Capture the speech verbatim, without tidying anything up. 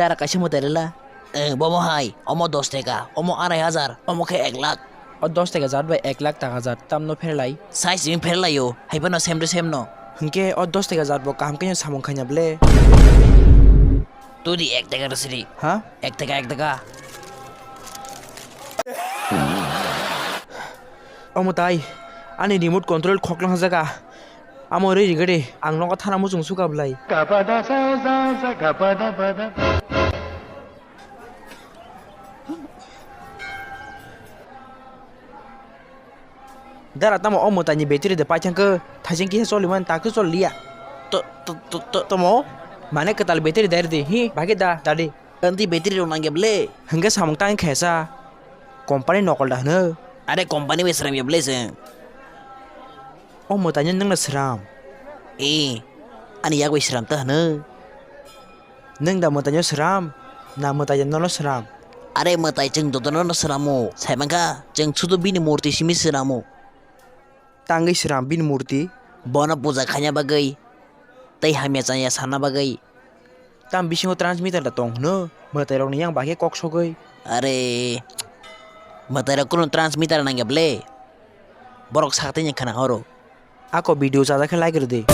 Dara kaisa mwtai rwla. Eh, bomo hai, omo dos teka, omo arai hajar, omo khe ek lakh. O dos teka jat bai ek lakh taka jat, tamno pherlai? Sai simi pherlaio, hai phano sem de sem no. Hinkhe o dos teka jat bo kaham khe samung khaina ble. Tudi ek teka rw siri. Ha? Ek teka, ek teka. Omo tai, ani remote control khoklang jaga. Amo rwi rigade, ang nogo thana muchung suka blai. Dara tamo o mwtaini battery de paithang khe thaising kisa choliman ta khe choliya. To, to, to, to, tomo? Mane kwtal battery dai rwdi, hi, bagwi da, dadi. Anti battery rok nangya ble. Hwnkhe samung tang khesa. Company nokol da hwno. Are company bai sramya ble chwng. O mwtaino nwngno sram? E, ani yak bai sram ta hwno. Nwng da mwtaino sram, na mwtai da nono sram? Are mwtai chwng jotono no sramo, saimankha chwng sudu bini murti simi sramo. Tangwi sram bini murti? Bono puja khaina bagwi, tei hamya chaya sana bagwi. Tam bisingo transmitter da tong hwno, mwtairokni yang bai khe kok sogwi. Are, mwtairok kunu transmitter nangya ble? Borok saktaini khna horo. Ako video chajak khe like rwdi.